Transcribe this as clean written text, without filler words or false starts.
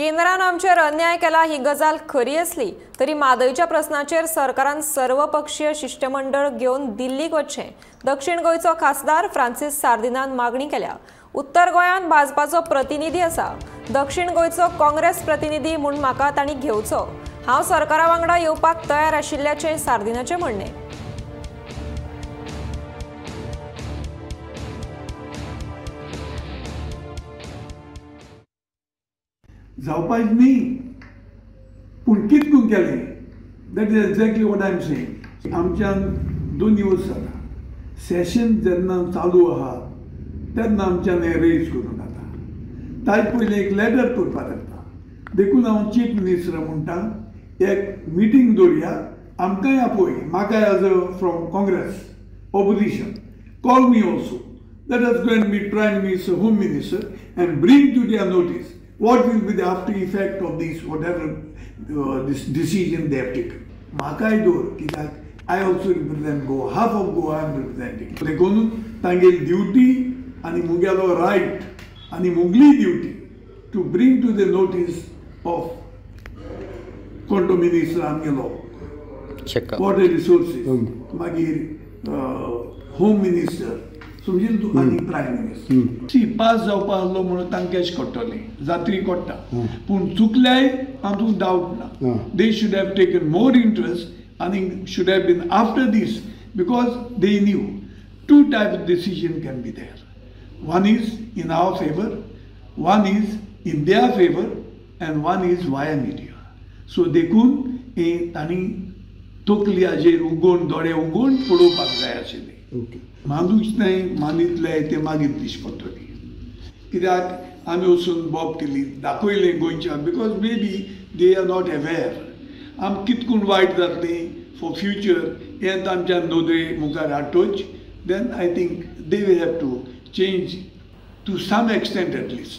केंद्रान आमचेर अन्याय केला ही गजाल खरी आसली तरी म्हादयच्या प्रस्नाचेर सरकारान सर्वपक्षीय शिष्टमंडळ घेवन दिल्लीक वचचें दक्षिण गोंयचो खासदार फ्रांसीस सार्दिनान मागणी केल्या। उत्तर गोंयांत भाजपाचो प्रतिनिधी आसा, दक्षिण गोंयचो काँग्रेस प्रतिनिधी म्हूण म्हाका तांणी घेवचो। हांव सरकारा वांगडा येवपाक तयार आशिल्ल्याचें सार्दिनाचें म्हणणें। जावपाक न्ही पूण कितकून केलें, that is exactly what I am saying. आमच्यान 2 दिवस जाता सेशन जेन्ना चालू आहा तेन्ना आमच्यान हें रेज करूंक जाता। ताजे पयलीं एक लेटर करपाक लागता, देखून हांव चीफ मिनिस्टर म्हणटा एक मिटींग दवरया, आमकांय आपय, म्हाकाय as a from Congress opposition call me also, let us go and meet prime minister, home minister and bring to their notice what will be the after effect of this, whatever this decision they have taken. म्हाकाय दवर कित्याक I also represent Goa, half of Goa I am representing. देखून तांगेली duty आनी मुगेलो right आनी मुगली duty to bring to the notice of कोण तो minister आमगेलो वॉटर रिसोर्सीस, मागीर होम मिनिस्टर समजील तूं आनी प्रायम मिनिस्टर। सी पास जावपा आसलो म्हणून तांकां अशें कळटलें, जात्री कळटा, पूण चुकल्याय हातूंत डावट ना। They should have taken more interest आनी should have been after this because they knew 2 type of decision can be there. One is in our favour, one is in their favour and one is via media. So देखून हें तांणी तकली हाजेर उगोवन दोळे उगोवन पळोवपाक जाय आशिल्लें। मानूच न्हय, मानितले ते मागीर दिश्टी पडटली, कित्याक आमी वचून बोब केली दाखयलें गोंयच्या, because may be they are not aware. आम कितकून वायट जातलें फॉर फ्युचर हें आमच्या नदरे मुखार हाडटोच, then I think they will have to change to some extent at least.